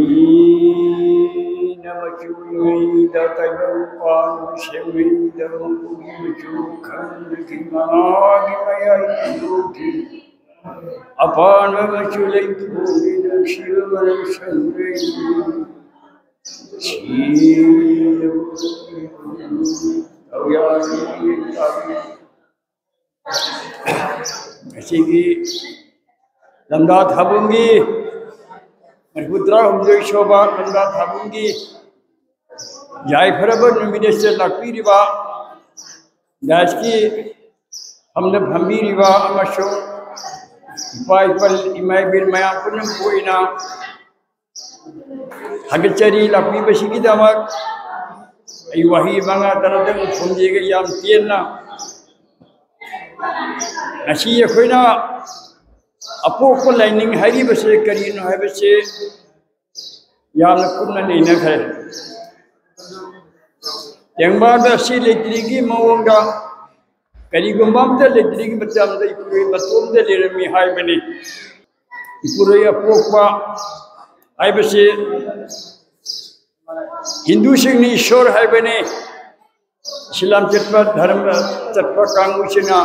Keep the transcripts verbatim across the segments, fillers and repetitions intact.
ꯍꯤꯅ ꯃꯆꯨ ꯏꯉꯩꯗ, ꯇꯥꯏꯕꯪ ꯄꯥꯟꯕ ꯁꯦꯝꯉꯩꯗ, ꯃꯄꯨꯒꯤ ꯃꯆꯨ ꯈꯪꯗꯈꯤ, ꯃꯉꯥꯒꯤ ꯃꯌꯥꯏ ꯈꯪꯗꯣꯛꯈꯤ꯫ ꯑꯄꯥꯟꯕ ꯃꯆꯨ ꯂꯩꯄꯣꯠꯅꯤ, ꯅꯨꯡꯁꯤꯕ ꯃꯔꯝ ꯁꯪꯗ꯭ꯔꯦ꯫ ꯁꯤꯅ ꯇꯧꯌꯥꯔꯤ ꯇꯥꯕꯤ꯫ ꯉꯁꯤꯒꯤ ꯂꯝꯗꯥ ꯊꯥꯕꯝꯒꯤ ꯃꯔꯤꯐꯨ ꯇꯔꯥꯍꯨꯝꯗꯣꯏ ꯁꯨꯕ ꯂꯝꯗꯥ ꯊꯥꯕꯝꯒꯤ ꯌꯥꯏꯐꯔꯕ ꯅꯨꯃꯤꯠ ꯑꯁꯤꯗ ꯂꯥꯛꯄꯤꯔꯤꯕ ꯗꯥꯏꯁꯀꯤ ꯐꯝꯗ ꯐꯝꯕꯤꯔꯤꯕ ꯑꯃꯁꯨꯡ ꯏꯄꯥ ꯏꯄꯜ ꯏꯃꯥ ꯏꯕꯦꯟ ꯃꯌꯥꯝ ꯄꯨꯝꯅꯃꯛꯄꯨ ꯑꯩꯅ ꯊꯥꯒꯠꯆꯔꯤ꯫ ꯂꯥꯛꯄꯤꯕꯁꯤꯒꯤꯗꯃꯛ ꯑꯩ ꯋꯥꯍꯩ ꯃꯉꯥ ꯇꯔꯥꯗꯪ ꯐꯣꯡꯖꯒꯦ, ꯌꯥꯝ ꯇꯦꯟꯅ꯫ ꯉꯁꯤ ꯑꯩꯈꯣꯏꯅ ꯑꯄꯣꯛꯄ ꯂꯥꯏꯅꯤꯡ ꯍꯥꯏꯔꯤꯕꯁꯦ ꯀꯔꯤꯅꯣ ꯍꯥꯏꯕꯁꯦ ꯌꯥꯝꯅ ꯀꯨꯞꯅ ꯅꯩꯅꯈ꯭ꯔꯦ꯫ ꯇꯦꯡꯕꯥꯟꯗ ꯑꯁꯤ ꯂꯩꯇ꯭ꯔꯤꯒꯤ ꯃꯑꯣꯡꯗ ꯀꯔꯤꯒꯨꯝꯕ ꯑꯝꯇ ꯂꯩꯇ꯭ꯔꯤꯒꯤ ꯃꯇꯝꯗ ꯏꯄꯨꯔꯣꯏ ꯃꯇꯣꯝꯗ ꯂꯩꯔꯝꯃꯤ ꯍꯥꯏꯕꯅꯤ꯫ ꯏꯄꯨꯔꯣꯏ ꯑꯄꯣꯛꯄ ꯍꯥꯏꯕꯁꯤ ꯍꯤꯟꯗꯨꯁꯤꯡꯅ ꯏꯁꯣꯔ ꯍꯥꯏꯕꯅꯤ꯫ ꯏꯁꯂꯥꯝ ꯆꯠꯄ, ꯙꯔꯃ ꯆꯠꯄ ꯀꯥꯡꯕꯨꯁꯤꯅ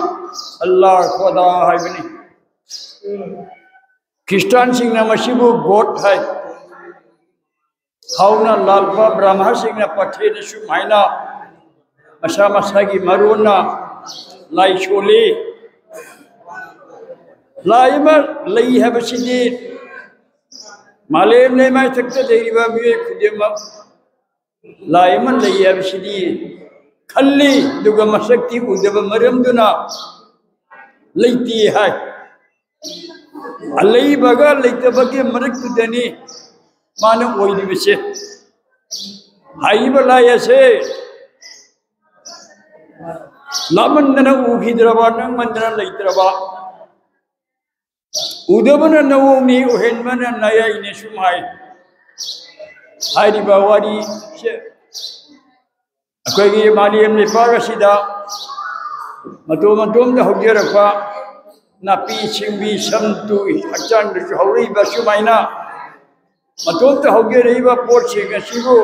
ꯑꯜꯂꯥꯍ, ꯈꯣꯗꯥ ꯍꯥꯏꯕꯅꯤ꯫ ꯈ꯭ꯔꯤꯁꯇꯥꯟꯁꯤꯡꯅ ꯃꯁꯤꯕꯨ ꯒꯣꯗ ꯍꯥꯏ꯫ ꯍꯥꯎꯅ ꯂꯥꯜꯄ ꯕ꯭ꯔꯍꯃꯁꯤꯡꯅ ꯄꯊꯦꯅ ꯁꯨꯃꯥꯏꯅ ꯃꯁꯥ ꯃꯁꯥꯒꯤ ꯃꯔꯣꯟꯅ ꯂꯥꯏ ꯁꯣꯜꯂꯤ꯫ ꯂꯥꯏ ꯑꯃ ꯂꯩ ꯍꯥꯏꯕꯁꯤꯗꯤ ꯃꯥꯂꯦꯝ ꯂꯩꯃꯥꯏꯊꯛꯇ ꯂꯩꯔꯤꯕ ꯃꯤꯑꯣꯏ ꯈꯨꯗꯤꯡꯃꯛ ꯂꯥꯏ ꯑꯃ ꯂꯩ ꯍꯥꯏꯕꯁꯤꯗꯤ ꯈꯜꯂꯤ, ꯑꯗꯨꯒ ꯃꯁꯛꯇꯤ ꯎꯗꯕ ꯃꯔꯝꯗꯨꯅ ꯂꯩꯇꯦ ꯍꯥꯏ꯫ ꯑꯂꯩꯕꯒ ꯂꯩꯇꯕꯒꯤ ꯃꯔꯛꯇꯨꯗꯅꯤ ꯃꯥꯅ ꯑꯣꯏꯔꯤꯕꯁꯦ꯫ ꯍꯥꯏꯔꯤꯕ ꯂꯥꯏ ꯑꯁꯦ ꯂꯥꯞꯃꯟꯗꯅ ꯎꯈꯤꯗ꯭ꯔꯕ, ꯅꯛꯃꯟꯗꯅ ꯂꯩꯇ꯭ꯔꯕ, ꯎꯗꯕꯅ ꯅꯋꯣꯡꯅꯤ, ꯎꯍꯟꯕꯅ ꯅꯌꯥꯏꯅꯤ ꯁꯨꯝ ꯍꯥꯏ꯫ ꯍꯥꯏꯔꯤꯕ ꯋꯥꯔꯤꯁꯦ ꯑꯩꯈꯣꯏꯒꯤ ꯃꯥꯂꯦꯝ ꯂꯩꯄꯥꯛ ꯑꯁꯤꯗ ꯃꯇꯣꯝ ꯃꯇꯣꯝꯗ ꯍꯧꯖꯔꯛꯄ ꯅꯥꯄꯤ ꯁꯤꯡꯕꯤ ꯁꯝ ꯇꯨ ꯍꯛꯆꯥꯡꯗꯁꯨ ꯍꯧꯔꯛꯏꯕ ꯁꯨꯃꯥꯏꯅ ꯃꯇꯣꯝꯇ ꯍꯧꯒꯠꯂꯛꯏꯕ ꯄꯣꯠꯁꯤꯡ ꯑꯁꯤꯕꯨ,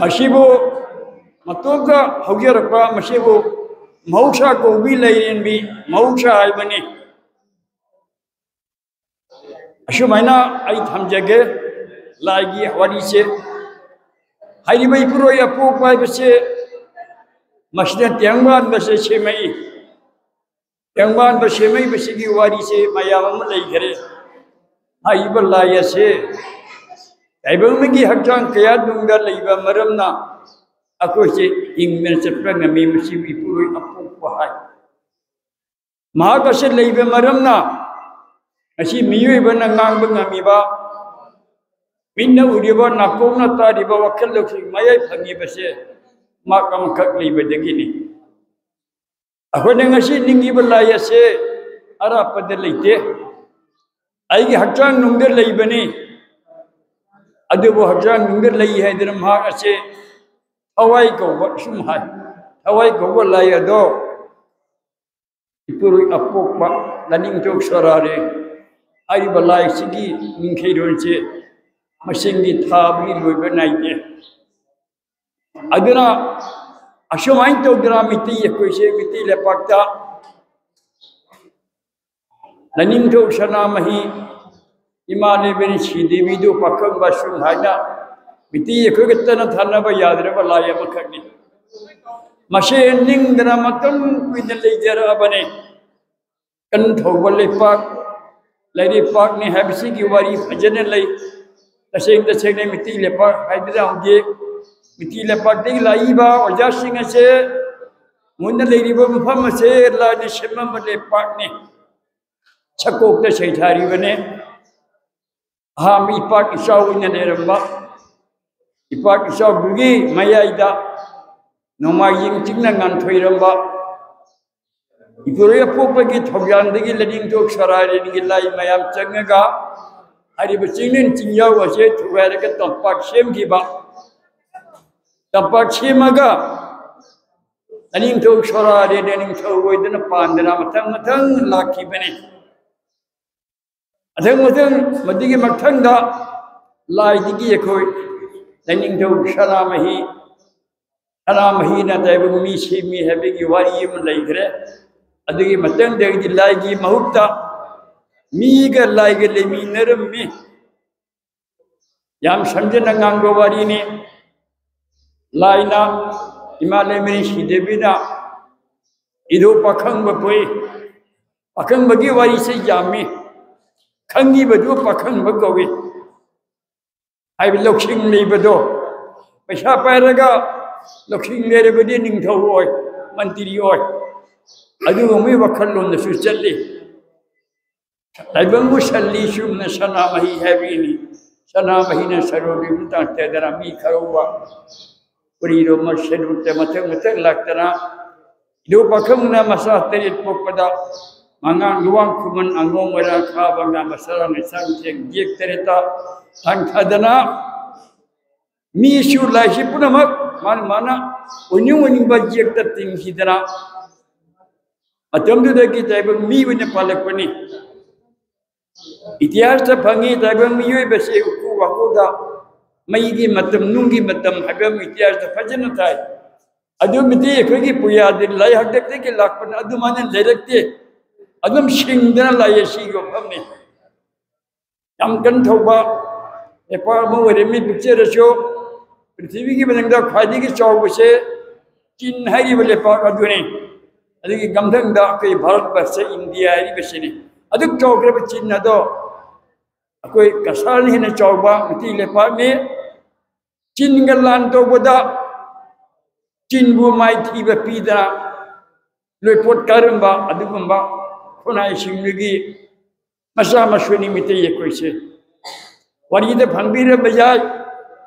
ꯃꯁꯤꯕꯨ ꯃꯇꯣꯝꯇ ꯍꯧꯖꯔꯛꯄ ꯃꯁꯤꯕꯨ ꯃꯍꯧꯁꯥ ꯀꯧꯕꯤ ꯂꯩꯔꯦꯟꯕꯤ ꯃꯍꯧꯁꯥ ꯍꯥꯏꯕꯅꯤ꯫ ꯑꯁꯨꯃꯥꯏꯅ ꯑꯩ ꯊꯝꯖꯒꯦ ꯂꯥꯏꯒꯤ ꯋꯥꯔꯤꯁꯦ꯫ ꯍꯥꯏꯔꯤꯕ ꯏꯄꯨꯔꯣꯏ ꯑꯄꯣꯛꯄ ꯍꯥꯏꯕꯁꯦ ꯃꯁꯤꯅ ꯇꯦꯡꯕꯥꯟꯕꯁꯦ ꯁꯦꯝꯃꯛꯏ꯫ ꯇꯦꯡꯕꯥꯟꯕ ꯁꯦꯝꯃꯛꯏꯕꯁꯤꯒꯤ ꯋꯥꯔꯤꯁꯦ ꯃꯌꯥꯝ ꯑꯃ ꯂꯩꯈꯔꯦ꯫ ꯍꯥꯏꯔꯤꯕ ꯂꯥꯏ ꯑꯁꯦ ꯇꯥꯏꯕꯪ ꯃꯤꯒꯤ ꯍꯛꯆꯥꯡ ꯀꯌꯥ ꯅꯨꯡꯗ ꯂꯩꯕ ꯃꯔꯝꯅ ꯑꯩꯈꯣꯏꯁꯦ ꯍꯤꯡꯗꯅ ꯆꯠꯄ ꯉꯝꯃꯤ꯫ ꯃꯁꯤꯕꯨ ꯏꯄꯨꯔꯣꯏ ꯑꯄꯣꯛꯄ ꯍꯥꯏ꯫ ꯃꯍꯥꯛ ꯑꯁꯤ ꯂꯩꯕ ꯃꯔꯝꯅ ꯉꯁꯤ ꯃꯤꯑꯣꯏꯕꯅ ꯉꯥꯡꯕ ꯉꯝꯃꯤꯕ, ꯃꯤꯠꯅ ꯎꯔꯤꯕ, ꯅꯥꯀꯣꯡꯅ ꯇꯥꯔꯤꯕ, ꯋꯥꯈꯜ ꯂꯧꯁꯤꯡ ꯃꯌꯥꯏ ꯐꯪꯉꯤꯕꯁꯦ ꯃꯍꯥꯛ ꯑꯃꯈꯛ ꯂꯩꯕꯗꯒꯤꯅꯤ꯫ ꯑꯩꯈꯣꯏꯅ ꯉꯁꯤ ꯅꯤꯡꯉꯤꯕ ꯂꯥꯏ ꯑꯁꯦ ꯑꯔꯥꯞꯄꯗ ꯂꯩꯇꯦ, ꯑꯩꯒꯤ ꯍꯛꯆꯥꯡ ꯅꯨꯡꯗ ꯂꯩꯕꯅꯤ꯫ ꯑꯗꯨꯕꯨ ꯍꯛꯆꯥꯡ ꯅꯨꯡꯗ ꯂꯩ ꯍꯥꯏꯗꯅ ꯃꯍꯥꯛ ꯑꯁꯦ ꯊꯋꯥꯏ ꯀꯧꯕ, ꯁꯨꯝ ꯍꯥꯏ, ꯊꯋꯥꯏ ꯀꯧꯕ ꯂꯥꯏ ꯑꯗꯣ ꯏꯄꯨꯔꯣꯏ ꯑꯄꯣꯛꯄ ꯂꯥꯏꯅꯤꯡꯊꯧ ꯁꯣꯔꯥꯔꯦ ꯍꯥꯏꯔꯤꯕ ꯂꯥꯏꯁꯤꯒꯤ ꯅꯤꯡꯈꯩꯔꯣꯟꯁꯦ ꯃꯁꯤꯡꯗꯤ ꯊꯥꯕꯒꯤ ꯂꯣꯏꯕ ꯅꯥꯏꯗꯦ꯫ ꯑꯗꯨꯅ ꯑꯁꯨꯃꯥꯏꯅ ꯇꯧꯗꯅ ꯃꯤꯇꯩ ꯑꯩꯈꯣꯏꯁꯦ ꯃꯤꯇꯩ ꯂꯩꯄꯥꯛꯇ ꯂꯥꯏꯅꯤꯡꯊꯧ ꯁꯅꯥꯃꯍꯤ ꯏꯃꯥ ꯂꯩꯕꯅꯤ ꯁ꯭ꯔꯤꯗꯦꯕꯤꯗꯨ ꯄꯥꯈꯪꯕ ꯁꯨꯝ ꯍꯥꯏꯅ ꯃꯤꯇꯩ ꯑꯩꯈꯣꯏ ꯈꯛꯇꯅ ꯊꯥꯅꯕ ꯌꯥꯗ꯭ꯔꯕ ꯂꯥꯏ ꯑꯃꯈꯛꯅꯤ꯫ ꯃꯁꯦ ꯅꯤꯡꯗꯅ ꯃꯇꯝ ꯀꯨꯏꯅ ꯂꯩꯖꯔꯛꯑꯕꯅꯤ꯫ ꯀꯟ ꯊꯧꯕ ꯂꯩꯄꯥꯛ, ꯂꯩꯔꯩꯄꯥꯛꯅꯤ ꯍꯥꯏꯕꯁꯤꯒꯤ ꯋꯥꯔꯤ ꯐꯖꯅ ꯂꯩ꯫ ꯇꯁꯦꯡ ꯇꯁꯦꯡꯅ ꯃꯤꯇꯩ ꯂꯩꯄꯥꯛ ꯍꯥꯏꯗꯅ ꯍꯧꯖꯤꯛ ꯃꯤꯇꯩ ꯂꯩꯄꯥꯛꯇꯒꯤ ꯂꯥꯛꯏꯕ ꯑꯣꯖꯥꯁꯤꯡ ꯑꯁꯦ ꯃꯨꯟꯅ ꯂꯩꯔꯤꯕ ꯃꯐꯝ ꯑꯁꯦ ꯂꯥꯏꯅ ꯁꯦꯝꯃꯝꯕ ꯂꯩꯄꯥꯛꯅꯤ꯫ ꯁꯀꯣꯛꯇ ꯁꯩꯊꯥꯔꯤꯕꯅꯦ꯫ ꯑꯍꯥꯟꯕ ꯏꯄꯥꯛ ꯏꯆꯥꯎ ꯑꯣꯏꯅ ꯂꯩꯔꯝꯕ, ꯏꯄꯥꯛ ꯏꯆꯥꯎꯗꯨꯒꯤ ꯃꯌꯥꯏꯗ ꯅꯣꯡꯃꯥꯏꯖꯤꯡ ꯆꯤꯡꯅ ꯉꯥꯟꯊꯣꯏꯔꯝꯕ, ꯏꯄꯨꯔꯣꯏ ꯑꯄꯣꯛꯄꯒꯤ ꯊꯧꯖꯥꯟꯗꯒꯤ ꯂꯥꯏꯅꯤꯡꯊꯧ ꯁꯔꯥꯏꯔꯦꯟꯒꯤ ꯂꯥꯏ ꯃꯌꯥꯝ ꯆꯪꯉꯒ ꯍꯥꯏꯔꯤꯕ ꯆꯤꯡꯂꯦꯟ ꯆꯤꯡꯌꯥꯎ ꯑꯁꯦ ꯊꯨꯒꯥꯏꯔꯒ ꯇꯝꯄꯥꯛ ꯁꯦꯝꯈꯤꯕ꯫ ꯇꯝꯄꯥꯛ ꯁꯦꯝꯃꯒ ꯂꯥꯏꯅꯤꯡꯊꯧ ꯁꯣꯔꯥꯔꯦ, ꯂꯥꯏꯅꯤꯡꯊꯧ ꯑꯣꯏꯗꯨꯅ ꯄꯥꯟꯗꯅ ꯃꯊꯪ ꯃꯊꯪ ꯂꯥꯛꯈꯤꯕꯅꯤ꯫ ꯃꯊꯪ ꯃꯊꯪ ꯃꯗꯨꯒꯤ ꯃꯊꯪꯗ ꯂꯥꯏꯗꯒꯤ ꯑꯩꯈꯣꯏ ꯂꯥꯏꯅꯤꯡꯊꯧ ꯁꯅꯥꯃꯍꯤ, ꯁꯅꯥꯃꯍꯤꯅ ꯇꯥꯏꯕꯪ ꯃꯤ ꯁꯦꯝꯃꯤ ꯍꯥꯏꯕꯒꯤ ꯋꯥꯔꯤ ꯑꯃ ꯂꯩꯈ꯭ꯔꯦ꯫ ꯑꯗꯨꯒꯤ ꯃꯊꯪꯗꯒꯤꯗꯤ ꯂꯥꯏꯒꯤ ꯃꯍꯨꯠꯇ ꯃꯤꯒ ꯂꯥꯏꯒ ꯂꯩꯃꯤꯟꯅꯔꯝꯃꯤ꯫ ꯌꯥꯝ ꯁꯝꯖꯟꯅ ꯉꯥꯡꯕ ꯋꯥꯔꯤꯅꯤ꯫ ꯂꯥꯏꯅ, ꯏꯃꯥ ꯂꯩꯃꯔꯦꯟ ꯁꯤꯗꯦꯕꯤꯅ ꯏꯙꯧ ꯄꯥꯈꯪꯕ ꯄꯣꯛꯏ꯫ ꯄꯥꯈꯪꯕꯒꯤ ꯋꯥꯔꯤꯁꯦ ꯌꯥꯝꯃꯤ꯫ ꯈꯪꯉꯤꯕꯗꯨ ꯄꯥꯈꯪꯕ ꯀꯧꯏ꯫ ꯍꯥꯏꯕꯗꯤ ꯂꯧꯁꯤꯡ ꯂꯩꯕꯗꯣ꯫ ꯄꯩꯁꯥ ꯄꯥꯏꯔꯒ ꯂꯧꯁꯤꯡ ꯂꯩꯔꯕꯗꯤ ꯅꯤꯡꯊꯧ ꯑꯣꯏ, ꯃꯟꯇ꯭ꯔꯤ ꯑꯣꯏ꯫ ꯑꯗꯨꯒꯨꯝꯕꯒꯤ ꯋꯥꯈꯜꯂꯣꯟꯗꯁꯨ ꯆꯠꯂꯤ꯫ ꯇꯥꯏꯕꯪꯕꯨ ꯁꯜꯂꯤ ꯆꯨꯝꯅ ꯁꯅꯥꯃꯍꯤ ꯍꯥꯏꯕꯒꯤꯅꯤ꯫ ꯁꯅꯥꯃꯍꯤꯅ ꯁꯔꯣꯔꯤꯕꯨ ꯇꯥꯛꯇꯗꯅ ꯃꯤ ꯈꯔꯧꯕ ꯄꯨꯔꯤꯔꯣꯝ ꯁꯦꯅꯨꯔꯇ ꯃꯊꯪ ꯃꯊꯪ ꯂꯥꯛꯇꯅ, ꯏꯙꯧ ꯄꯥꯈꯪꯅ ꯃꯆꯥ ꯇꯔꯦꯠ ꯄꯣꯛꯄꯗ ꯃꯉꯥꯡ ꯂꯨꯋꯥꯡ ꯈꯨꯃꯟ ꯑꯉꯣꯝ ꯃꯣꯏꯔꯥꯡ ꯈꯥꯕ ꯉꯥ ꯃꯆꯥ ꯂꯥꯡ ꯂꯩꯁꯥꯡ ꯊꯦꯡ ꯌꯦꯛ ꯇꯔꯦꯠꯇ ꯇꯥꯡꯊꯗꯅ ꯃꯤꯁꯨ ꯂꯥꯏꯁꯤ ꯄꯨꯝꯅꯃꯛ ꯃꯥꯅ ꯃꯥꯅ ꯑꯣꯏꯅꯤꯡ ꯑꯣꯏꯅꯤꯡꯕ ꯌꯦꯛꯇ ꯇꯤꯡꯈꯤꯗꯅ ꯃꯇꯝꯗꯨꯗꯒꯤ ꯇꯥꯏꯕꯪ ꯃꯤ ꯑꯣꯏꯅ ꯄꯥꯜꯂꯛꯄꯅꯤ꯫ ꯏꯇꯤꯍꯥꯁꯇ ꯐꯪꯉꯤ ꯇꯥꯏꯕꯪ ꯃꯤꯑꯣꯏꯕꯁꯦ ꯎꯀꯨ ꯋꯥꯀꯨꯗ ꯃꯩꯒꯤ ꯃꯇꯝ, ꯅꯨꯡꯒꯤ ꯃꯇꯝ ꯍꯥꯏꯕ ꯑꯃ ꯏꯇꯤꯍꯥꯁꯇ ꯐꯖꯅ ꯇꯥꯏ꯫ ꯑꯗꯨ ꯃꯇꯤꯛ ꯑꯩꯈꯣꯏꯒꯤ ꯄꯨꯌꯥꯗꯤ ꯂꯥꯏ ꯍꯥꯛꯇꯛꯇꯒꯤ ꯂꯥꯛꯄꯅ ꯑꯗꯨꯃꯥꯏꯅ ꯂꯩꯔꯛꯇꯦ꯫ ꯑꯗꯨꯝ ꯁꯤꯡꯗꯅ ꯂꯥꯛꯑꯦ ꯁꯤꯒꯤ ꯋꯥꯐꯝꯅꯤ꯫ ꯌꯥꯝ ꯀꯟ ꯊꯧꯕ ꯂꯩꯄꯥꯛ ꯑꯃ ꯑꯣꯏꯔꯝꯃꯤ ꯄꯤꯛꯆꯔꯁꯨ ꯄ꯭ꯔꯤꯊꯤꯕꯤꯒꯤ ꯃꯅꯨꯡꯗ ꯈ꯭ꯋꯥꯏꯗꯒꯤ ꯆꯥꯎꯕꯁꯦ ꯆꯤꯟ ꯍꯥꯏꯔꯤꯕ ꯂꯩꯄꯥꯛ ꯑꯗꯨꯅꯤ꯫ ꯑꯗꯨꯒꯤ ꯒꯝꯊꯪꯗ ꯑꯩꯈꯣꯏ ꯚꯥꯔꯠ ꯕꯔꯁ ꯏꯟꯗꯤꯌꯥ ꯍꯥꯏꯔꯤꯕꯁꯤꯅꯤ꯫ ꯑꯗꯨꯛ ꯆꯥꯎꯈ꯭ꯔꯕ ꯆꯤꯟ ꯑꯗꯣ ꯑꯩꯈꯣꯏ ꯀꯁꯥꯔꯅ ꯍꯦꯟꯅ ꯆꯥꯎꯕ ꯃꯩꯇꯩ ꯂꯩꯄꯥꯛꯅꯤ꯫ ꯆꯤꯟꯒ ꯂꯥꯟ ꯇꯧꯕꯗ ꯆꯤꯟꯕꯨ ꯃꯥꯏꯊꯤꯕ ꯄꯤꯗꯅ ꯂꯣꯏꯄꯣꯠ ꯀꯥꯏꯔꯝꯕ ꯑꯗꯨꯒꯨꯝꯕ ꯈꯨꯟꯅꯥꯏꯁꯤꯡꯗꯨꯒꯤ ꯃꯆꯥ ꯃꯁꯨꯅꯤ ꯃꯤꯇꯩ ꯑꯩꯈꯣꯏꯁꯦ꯫ ꯋꯥꯔꯤꯗ ꯐꯪꯕꯤꯔꯝꯕ ꯌꯥꯏ꯫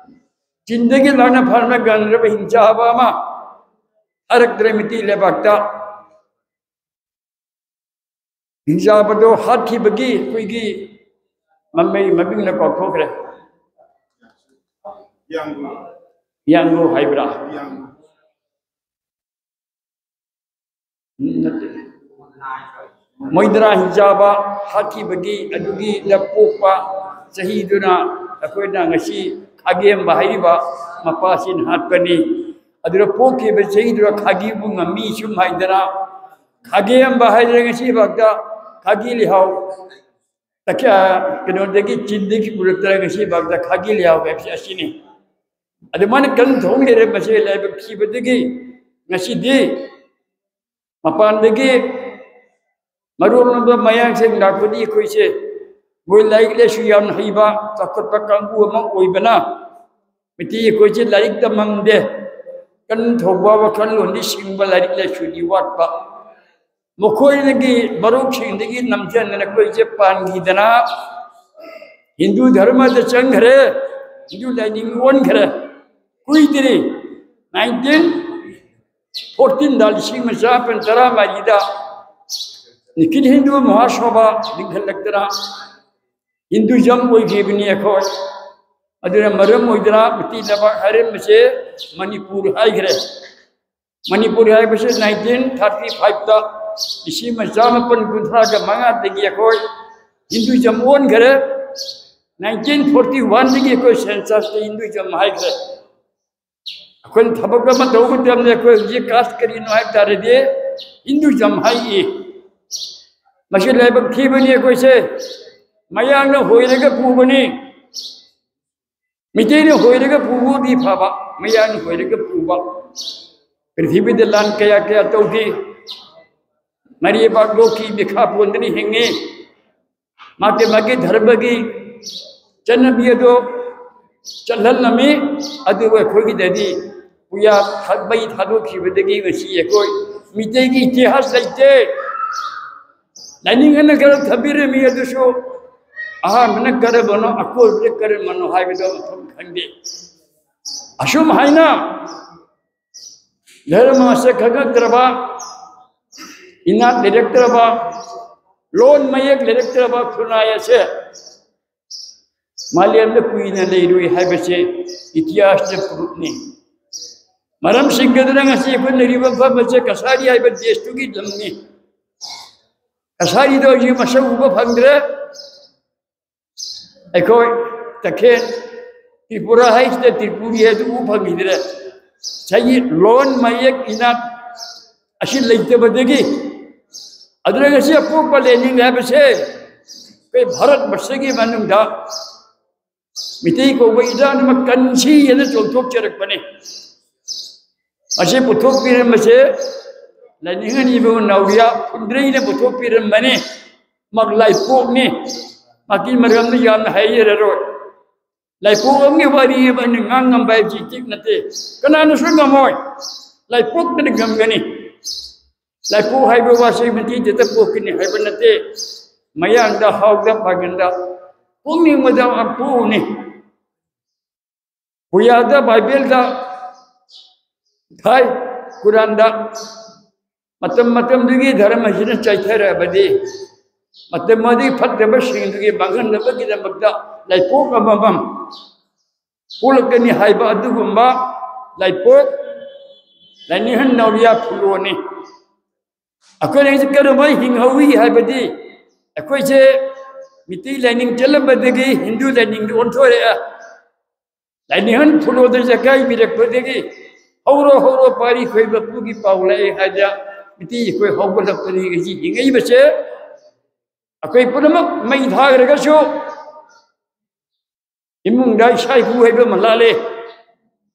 ꯆꯤꯟꯗꯒꯤ ꯂꯥꯟꯅ ꯐꯥꯅ ꯒꯟꯗ꯭ꯔꯕ ꯍꯤꯡꯆꯥꯕ ꯑꯃ ꯊꯥꯔꯛꯇ꯭ꯔꯦ ꯃꯤꯇꯩ ꯂꯩꯕꯥꯛꯇ꯫ ꯍꯤꯡꯆꯥꯕꯗꯣ ꯍꯥꯠꯈꯤꯕꯒꯤ ꯑꯩꯈꯣꯏꯒꯤ ꯃꯃꯩ ꯃꯃꯤꯡꯅ ꯀꯥꯎꯊꯣꯛꯈ꯭ꯔꯦ꯫ ꯌꯥꯡꯒꯨ꯫ ꯌꯥꯡꯒꯨ ꯍꯥꯏꯕ꯭ꯔꯥ? ꯌꯥꯡꯒꯨ꯫ ꯅꯠꯇꯦ꯫ ꯃꯣꯏꯗ꯭ꯔꯥ ꯍꯤꯡꯆꯥꯕ ꯍꯥꯠꯈꯤꯕꯒꯤ ꯑꯗꯨꯒꯤ ꯂ ꯄꯣꯛꯄ ꯆꯍꯤꯗꯨꯅ ꯑꯩꯈꯣꯏꯅ ꯉꯁꯤ ꯈꯥꯒꯦꯝꯕ ꯍꯥꯏꯔꯤꯕ ꯃꯄꯥꯁꯤꯅ ꯍꯥꯠꯄꯅꯤ꯫ ꯑꯗꯨꯗ ꯄꯣꯛꯈꯤꯕ ꯆꯍꯤꯗꯨꯗ ꯈꯥꯒꯤꯕꯨ ꯉꯝꯃꯤ ꯁꯨꯝ ꯍꯥꯏꯗꯅ ꯈꯥꯒꯦꯝꯕ ꯍꯥꯏꯗꯅ ꯉꯁꯤꯐꯥꯎꯗ ꯈꯥꯒꯤ ꯂꯩꯍꯥꯎ ꯇꯈ꯭ꯌꯥ ꯀꯩꯅꯣꯗꯒꯤ ꯆꯤꯟꯗꯒꯤ ꯄꯨꯔꯛꯇꯅ ꯉꯁꯤꯐꯥꯎꯗ ꯈꯥꯒꯤ ꯂꯩꯍꯥꯎ ꯍꯥꯏꯕꯁꯤ ꯑꯁꯤꯅꯤ꯫ ꯑꯗꯨꯃꯥꯏꯅ ꯀꯟ ꯊꯣꯡ ꯂꯩꯔꯝꯕꯁꯦ ꯂꯥꯏꯕꯛ ꯊꯤꯕꯗꯒꯤ ꯉꯁꯤꯗꯤ ꯃꯄꯥꯟꯗꯒꯤ ꯃꯔꯨꯞ ꯑꯃ ꯃꯌꯥꯡꯁꯤꯡ ꯂꯥꯛꯄꯗꯤ ꯑꯩꯈꯣꯏꯁꯦ ꯃꯣꯏ ꯂꯥꯏꯔꯤꯛ ꯂꯥꯏꯁꯨ ꯌꯥꯝꯅ ꯍꯩꯕ ꯆꯥꯎꯈꯠꯄ ꯀꯥꯡꯕꯨ ꯑꯃ ꯑꯣꯏꯕꯅ ꯃꯤꯇꯤ ꯑꯩꯈꯣꯏꯁꯦ ꯂꯥꯏꯔꯤꯛ ꯇꯝꯃꯝꯗꯦ꯫ ꯀꯟ ꯊꯧꯕ ꯋꯥꯈꯜꯂꯣꯟꯗꯤ ꯁꯤꯡꯕ ꯂꯥꯏꯔꯤꯛ ꯂꯥꯏꯁꯨꯗꯤ ꯋꯥꯠꯄ ꯃꯈꯣꯏꯗꯒꯤ ꯃꯔꯨꯞꯁꯤꯡꯗꯒꯤ ꯅꯝꯖꯟꯗꯅ ꯑꯩꯈꯣꯏꯁꯦ ꯄꯥꯟꯈꯤꯗꯅ ꯍꯤꯟꯗꯨ ꯙꯔꯃꯗ ꯆꯪꯈ꯭ꯔꯦ꯫ ꯍꯤꯟꯗꯨ ꯂꯥꯏꯅꯤꯡ ꯑꯣꯟꯈ꯭ꯔꯦ꯫ ꯀꯨꯏꯗ꯭ꯔꯤ ꯅꯥꯏꯟꯇꯤꯟ ꯐꯣꯔꯇꯤꯟꯗ ꯂꯤꯁꯤꯡ ꯑꯃ ꯆꯥꯃꯥꯄꯟ ꯇꯔꯥꯃꯔꯤꯗ ꯅꯤꯈꯤꯜ ꯍꯤꯟꯗꯨ ꯃꯍꯥꯁꯚꯥ ꯂꯤꯡꯈꯠꯂꯛꯇꯅ ꯍꯤꯟꯗꯨꯏꯖꯝ ꯑꯣꯏꯈꯤꯕꯅꯤ ꯑꯩꯈꯣꯏ꯫ ꯑꯗꯨꯅ ꯃꯔꯝ ꯑꯣꯏꯗꯅ ꯃꯇꯤ ꯂꯩꯕꯥꯛ ꯍꯥꯏꯔꯝꯕꯁꯦ ꯃꯅꯤꯄꯨꯔ ꯍꯥꯏꯈ꯭ꯔꯦ꯫ ꯃꯅꯤꯄꯨꯔ ꯍꯥꯏꯕꯁꯤ ꯅꯥꯏꯟꯇꯤꯟ ꯊꯥꯔꯇꯤ ꯐꯥꯏꯚꯇ ꯂꯤꯁꯤꯡ ꯑꯃ ꯆꯥꯃꯥꯄꯟ ꯀꯨꯟꯊ꯭ꯔꯥꯒ ꯃꯉꯥꯗꯒꯤ ꯑꯩꯈꯣꯏ ꯍꯤꯟꯗꯨꯏꯖꯝ ꯑꯣꯟꯈ꯭ꯔꯦ꯫ ꯅꯥꯏꯟꯇꯤꯟ ꯐꯣꯔꯇꯤ ꯋꯥꯟꯗꯒꯤ ꯑꯩꯈꯣꯏ ꯁꯦꯟꯁꯁꯇ ꯍꯤꯟꯗꯨꯏꯖꯝ ꯍꯥꯏꯈ꯭ꯔꯦ꯫ ꯑꯩꯈꯣꯏꯅ ꯊꯕꯛ ꯑꯃ ꯇꯧꯕ ꯃꯇꯝꯗ ꯑꯩꯈꯣꯏ ꯍꯧꯖꯤꯛ ꯀꯥꯁ ꯀꯔꯤꯅꯣ ꯍꯥꯏꯕ ꯇꯥꯔꯗꯤ ꯍꯤꯟꯗꯨꯏꯖꯝ ꯍꯥꯏꯌꯦ꯫ ꯃꯁꯤ ꯂꯥꯏꯕꯛ ꯊꯤꯕꯅꯤ ꯑꯩꯈꯣꯏꯁꯦ꯫ ꯃꯌꯥꯡꯅ ꯍꯣꯏꯔꯒ ꯄꯨꯕꯅꯤ꯫ ꯃꯤꯇꯩꯅ ꯍꯣꯏꯔꯒ ꯄꯨꯕꯗꯤ ꯐꯕ, ꯃꯌꯥꯡꯅ ꯍꯣꯏꯔꯒ ꯄꯨꯕ꯫ ꯄ꯭ꯔꯤꯊꯤꯕꯤꯗ ꯂꯥꯟ ꯀꯌꯥ ꯀꯌꯥ ꯇꯧꯈꯤ꯫ ꯃꯔꯩꯕꯥꯛ ꯂꯣꯛꯈꯤ, ꯃꯤꯈꯥ ꯄꯣꯟꯗꯅ ꯍꯤꯡꯉꯤ꯫ ꯃꯥꯒꯤ ꯃꯥꯒꯤ ꯙꯔꯃꯒꯤ ꯆꯠꯅꯕꯤ ꯑꯗꯣ ꯆꯠꯍꯜꯂꯝꯃꯤ꯫ ꯑꯗꯨꯕꯨ ꯑꯩꯈꯣꯏꯒꯤꯗꯗꯤ ꯄꯨꯌꯥ ꯊ-, ꯃꯩ ꯊꯥꯗꯣꯛꯈꯤꯕꯗꯒꯤ ꯉꯁꯤ ꯑꯩꯈꯣꯏ ꯃꯤꯇꯩꯒꯤ ꯏꯇꯤꯍꯥꯁ ꯂꯩꯇꯦ꯫ ꯂꯥꯏꯅꯤꯡ ꯑꯅ ꯈꯔ ꯊꯝꯕꯤꯔꯝꯃꯤ, ꯑꯗꯨꯁꯨ ꯑꯍꯥꯟꯕꯅ ꯀꯔꯝꯕꯅꯣ, ꯑꯀꯣꯏꯕꯗ ꯀꯔꯝꯕꯅꯣ ꯍꯥꯏꯕꯗꯣ ꯃꯐꯝ ꯈꯪꯗꯦ꯫ ꯑꯁꯨꯝ ꯍꯥꯏꯅ ꯙꯔꯃꯁꯦ ꯈꯪꯉꯛꯇ꯭ꯔꯕ, ꯏꯅꯥꯠ ꯂꯩꯔꯛꯇ꯭ꯔꯕ, ꯂꯣꯟ ꯃꯌꯦꯛ ꯂꯩꯔꯛꯇ꯭ꯔꯕ ꯈꯨꯟꯅꯥꯏ ꯑꯁꯦ ꯃꯥꯂꯦꯝꯗ ꯀꯨꯏꯅ ꯂꯩꯔꯣꯏ ꯍꯥꯏꯕꯁꯦ ꯏꯇꯤꯍꯥꯁꯇ ꯄ꯭ꯔꯨꯐꯅꯤ꯫ ꯃꯔꯝꯁꯤꯡ ꯑꯗꯨꯅ ꯉꯁꯤ ꯑꯩꯈꯣꯏ ꯂꯩꯔꯤꯕ ꯃꯐꯝ ꯑꯁꯦ ꯀꯁꯥꯔꯤ ꯍꯥꯏꯕ ꯗꯦꯁꯇꯨꯒꯤ ꯂꯝꯅꯤ꯫ ꯀꯁꯥꯔꯤꯗꯣ ꯍꯧꯖꯤꯛ ꯃꯁꯛ ꯎꯕ ꯐꯪꯗ꯭ꯔꯦ꯫ ꯑꯩꯈꯣꯏ ꯇꯈꯦꯜ ꯇ꯭ꯔꯤꯄꯨꯔꯥ ꯍꯥꯏꯁꯤꯗ ꯇ꯭ꯔꯤꯄꯨꯔꯤ ꯍꯥꯏꯗꯨ ꯎꯕ ꯐꯪꯈꯤꯗ꯭ꯔꯦ꯫ ꯉꯁꯥꯏꯒꯤ ꯂꯣꯟ ꯃꯌꯦꯛ ꯏꯅꯥꯠ ꯑꯁꯤ ꯂꯩꯇꯕꯗꯒꯤ, ꯑꯗꯨꯅ ꯉꯁꯤ ꯑꯄꯣꯛꯄ ꯂꯦꯅꯤꯟ ꯍꯥꯏꯕꯁꯦ ꯑꯩꯈꯣꯏ ꯚꯥꯔꯠ ꯕꯔꯁꯒꯤ ꯃꯅꯨꯡꯗ ꯃꯤꯇꯩ ꯀꯧꯕ ꯏꯔꯥꯠ ꯑꯃ ꯀꯟꯁꯤ ꯍꯥꯏꯅ ꯆꯣꯡꯊꯣꯛꯆꯔꯛꯄꯅꯤ꯫ ꯃꯁꯤ ꯄꯨꯊꯣꯛꯄꯤꯔꯝꯕꯁꯦ ꯂꯥꯏꯅꯤꯡ ꯑꯅꯤꯕ ꯅꯥꯎꯔꯤꯌꯥ ꯐꯨꯟꯗ꯭ꯔꯩꯅ ꯄꯨꯊꯣꯛꯄꯤꯔꯝꯕꯅꯤ꯫ ꯃꯍꯥꯛ ꯂꯥꯏꯄꯣꯛꯅꯤ꯫ ꯃꯍꯥꯛꯀꯤ ꯃꯔꯝꯗ ꯌꯥꯝꯅ ꯍꯥꯏꯖꯔꯔꯣꯏ꯫ ꯂꯥꯏꯄꯣꯛ ꯑꯃꯒꯤ ꯋꯥꯔꯤ ꯑꯃ ꯑꯩꯅ ꯉꯥꯡ ꯉꯝꯕ ꯍꯥꯏꯕꯁꯤ ꯏꯇꯤꯛ ꯅꯠꯇꯦ꯫ ꯀꯅꯥꯅꯁꯨ ꯉꯝꯃꯣꯏ꯫ ꯂꯥꯏꯄꯣꯛꯇꯅ ꯉꯝꯒꯅꯤ꯫ ꯂꯥꯏꯄꯣꯛ ꯍꯥꯏꯕ ꯋꯥꯁꯤ ꯃꯇꯤꯗꯇ ꯄꯣꯛꯀꯅꯤ ꯍꯥꯏꯕ ꯅꯠꯇꯦ꯫ ꯃꯌꯥꯡꯗ, ꯍꯥꯎꯗ, ꯄꯥꯡꯒꯟꯗ, ꯄꯣꯛꯅꯤꯡꯕꯗ ꯄꯣꯛꯎꯅꯤ꯫ ꯄꯨꯌꯥꯗ, ꯕꯥꯏꯕꯦꯜꯗ, ꯊꯥꯏ, ꯀꯨꯔꯥꯟꯗ, ꯃꯇꯝ ꯃꯇꯝꯗꯨꯒꯤ ꯙꯔꯃꯁꯤꯅ ꯆꯥꯏꯊꯔꯛꯑꯕꯗꯤ, ꯃꯇꯝ ꯑꯗꯨꯒꯤ ꯐꯠꯇꯕꯁꯤꯡꯗꯨꯒꯤ ꯃꯥꯡꯍꯟꯅꯕꯒꯤꯗꯃꯛꯇ ꯂꯥꯏꯄꯣꯛ ꯑꯃꯃꯝ ꯄꯣꯛꯂꯛꯀꯅꯤ ꯍꯥꯏꯕ ꯑꯗꯨꯒꯨꯝꯕ ꯂꯥꯏꯄꯣꯛ ꯂꯥꯏꯅꯤꯡꯍꯟ ꯅꯥꯎꯔꯤꯌꯥ ꯐꯨꯂꯣꯅꯤ꯫ ꯑꯩꯈꯣꯏꯅ ꯍꯧꯖꯤꯛ ꯀꯔꯝꯍꯥꯏꯅ ꯍꯤꯡꯍꯧꯏ ꯍꯥꯏꯕꯗꯤ, ꯑꯩꯈꯣꯏꯁꯦ ꯃꯤꯇꯩ ꯂꯥꯏꯅꯤꯡ ꯆꯠꯂꯝꯕꯗꯒꯤ ꯍꯤꯟꯗꯨ ꯂꯥꯏꯅꯤꯡꯗ ꯑꯣꯟꯊꯣꯔꯛꯑꯦ꯫ ꯂꯥꯏꯅꯤꯡꯍꯟ ꯐꯨꯂꯣꯗ ꯌꯥꯀꯥꯏꯕꯤꯔꯛꯄꯗꯒꯤ ꯍꯧꯔꯣ ꯍꯧꯔꯣ ꯄꯥꯔꯤ ꯈꯣꯏꯕ ꯄꯨꯒꯤ ꯄꯥꯎ ꯂꯥꯛꯑꯦ ꯍꯥꯏꯗ ꯃꯤꯇꯩ ꯑꯩꯈꯣꯏ ꯍꯧꯒꯠꯂꯛꯄꯗꯒꯤ ꯍꯧꯖꯤꯛ ꯍꯤꯡꯉꯛꯏꯕꯁꯦ꯫ ꯑꯩꯈꯣꯏ ꯄꯨꯝꯅꯃꯛ ꯃꯩ ꯊꯥꯈ꯭ꯔꯒꯁꯨ ꯏꯃꯨꯡꯗ ꯏꯁꯥ ꯏꯄꯨ ꯍꯥꯏꯕ ꯑꯃ ꯂꯥꯜꯂꯦ꯫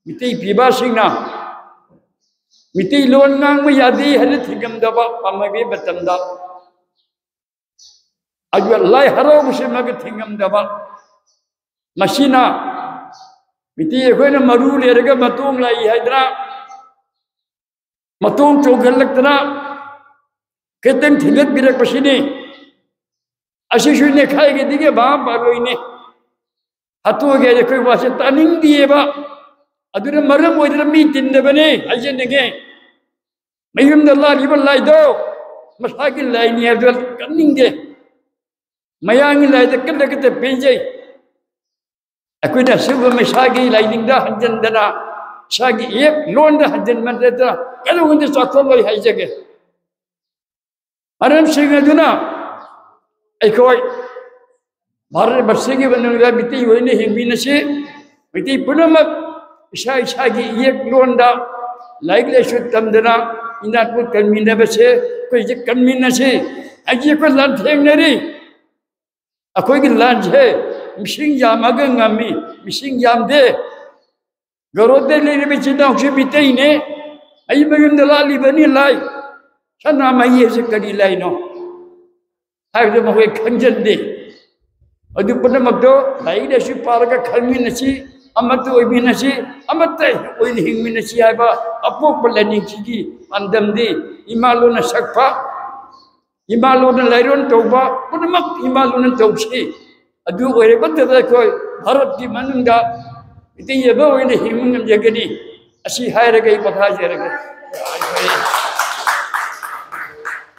ꯃꯤꯇꯩ ꯄꯤꯕꯥꯁꯤꯡꯅ ꯃꯤꯇꯩ ꯂꯣꯟ ꯉꯥꯡꯕ ꯌꯥꯗꯦ ꯍꯥꯏꯅ ꯊꯤꯡꯉꯝꯗꯕ ꯄꯥꯝꯃꯩꯕꯒꯤ ꯃꯇꯝꯗ ꯑꯗꯨꯒ ꯂꯥꯏ ꯍꯔꯥꯎꯕꯁꯤꯃꯒ ꯊꯤꯡꯉꯝꯗꯕ꯫ ꯃꯁꯤꯅ ꯃꯤꯇꯩ ꯑꯩꯈꯣꯏꯅ ꯃꯔꯨ ꯂꯩꯔꯒ ꯃꯇꯣꯡ ꯂꯥꯛꯏ ꯍꯥꯏꯗꯅ ꯃꯇꯣꯡ ꯆꯣꯡꯈꯠꯂꯛꯇꯅ ꯈꯤꯇꯪ ꯊꯤꯟꯒꯠꯄꯤꯔꯛꯄꯁꯤꯅꯤ꯫ ꯑꯁꯤꯁꯨ ꯅꯦꯈꯥꯏꯒꯗꯤꯒꯦ ꯚꯥꯞ ꯄꯥꯔꯣꯏꯅꯦ꯫ ꯍꯥꯠꯇꯣꯛꯑꯒꯦ ꯑꯩꯈꯣꯏ ꯋꯥꯁꯦ ꯇꯥꯅꯤꯡꯗꯦꯕ꯫ ꯑꯗꯨꯅ ꯃꯔꯝ ꯑꯣꯏꯗꯅ ꯃꯤ ꯇꯤꯟꯗꯕꯅꯦ ꯍꯥꯏꯖꯅꯤꯡꯉꯦ꯫ ꯃꯌꯨꯝꯗ ꯂꯥꯠꯂꯤꯕ ꯂꯥꯏꯗꯣ ꯃꯁꯥꯒꯤ ꯂꯥꯏꯅꯤ ꯍꯥꯏꯕꯗꯣ ꯀꯟꯅꯤꯡꯗꯦ꯫ ꯃꯌꯥꯡꯒꯤ ꯂꯥꯏꯗ ꯀꯟꯅ ꯀꯟꯅ ꯄꯦꯟꯖꯩ꯫ ꯑꯩꯈꯣꯏꯅ ꯑꯁꯤꯒꯨꯝꯕ ꯃꯩꯁꯥꯒꯤ ꯂꯥꯏꯅꯤꯡꯗ ꯍꯟꯖꯤꯟꯗꯅ ꯏꯁꯥꯒꯤ ꯏꯌꯦꯛ ꯂꯣꯟꯗ ꯍꯟꯖꯤꯟꯕ ꯅꯠꯇꯅ ꯀꯩꯗꯧꯉꯩꯗ ꯆꯥꯎꯊꯣꯛꯂꯣꯏ ꯍꯥꯏꯖꯒꯦ꯫ ꯃꯔꯝꯁꯤꯡ ꯑꯗꯨꯅ ꯑꯩꯈꯣꯏ ꯚꯥꯔꯠ ꯃꯁꯤꯒꯤ ꯃꯅꯨꯡꯗ ꯃꯤꯇꯩ ꯑꯣꯏꯅ ꯍꯤꯡꯃꯤꯟꯅꯁꯤ꯫ ꯃꯤꯇꯩ ꯄꯨꯝꯅꯃꯛ ꯏꯁꯥ ꯏꯁꯥꯒꯤ ꯏꯌꯦꯛ ꯂꯣꯟꯗ ꯂꯥꯏꯔꯤꯛ ꯂꯥꯏꯁꯨ ꯇꯝꯗꯅ ꯏꯅꯥꯛ ꯈꯨꯟ ꯀꯟꯃꯤꯟꯅꯕꯁꯦ ꯑꯩꯈꯣꯏꯁꯦ ꯀꯟꯃꯤꯟꯅꯁꯤ꯫ ꯑꯩꯁꯦ ꯑꯩꯈꯣꯏ ꯂꯥꯟꯊꯦꯡꯅꯔꯤ꯫ ꯑꯩꯈꯣꯏꯒꯤ ꯂꯥꯟꯁꯦ ꯃꯤꯁꯤꯡ ꯌꯥꯝꯃꯒ ꯉꯝꯃꯤ, ꯃꯤꯁꯤꯡ ꯌꯥꯝꯗꯦ꯫ ꯒꯔꯣꯗ ꯂꯩꯔꯤꯕ ꯏꯆꯤꯟ ꯏꯅꯥꯎꯁꯤ ꯃꯤꯇꯩꯅꯦ꯫ ꯑꯩ ꯃꯌꯨꯝꯗ ꯂꯥꯠꯂꯤꯕꯅꯤ ꯂꯥꯏ꯫ ꯁꯅꯥꯃꯍꯤ ꯑꯁꯤ ꯀꯔꯤ ꯂꯥꯏꯅꯣ ꯍꯥꯏꯕꯗꯨ ꯃꯈꯣꯏ ꯈꯪꯖꯟꯗꯦ꯫ ꯑꯗꯨ ꯄꯨꯝꯅꯃꯛꯇꯣ ꯂꯥꯏꯔꯤꯛ ꯂꯥꯏꯁꯨ ꯄꯥꯔꯒ ꯈꯪꯃꯤꯟꯅꯁꯤ, ꯑꯃꯠꯇ ꯑꯣꯏꯃꯤꯟꯅꯁꯤ, ꯑꯃꯠꯇ ꯑꯣꯏꯅ ꯍꯤꯡꯃꯤꯟꯅꯁꯤ ꯍꯥꯏꯕ ꯑꯄꯣꯛꯄ ꯂꯥꯏꯅꯤꯡꯁꯤꯒꯤ ꯄꯥꯟꯗꯝꯗꯤ ꯏꯃꯥ ꯂꯣꯟꯅ ꯁꯛꯄ, ꯏꯃꯥ ꯂꯣꯟꯅ ꯂꯥꯏꯔꯣꯟ ꯇꯧꯕ ꯄꯨꯝꯅꯃꯛ ꯏꯃꯥ ꯂꯣꯟꯅ ꯇꯧꯁꯤ꯫ ꯑꯗꯨ ꯑꯣꯏꯔꯕꯗ ꯑꯩꯈꯣꯏ ꯚꯥꯔꯠꯀꯤ ꯃꯅꯨꯡꯗ ꯃꯤꯇꯩ ꯑꯃ ꯑꯣꯏꯅ ꯍꯤꯡꯕ ꯉꯝꯖꯒꯅꯤ꯫ ꯑꯁꯤ ꯍꯥꯏꯔꯒ ꯑꯩ ꯃꯈꯥ ꯆꯦꯔꯒꯦ꯫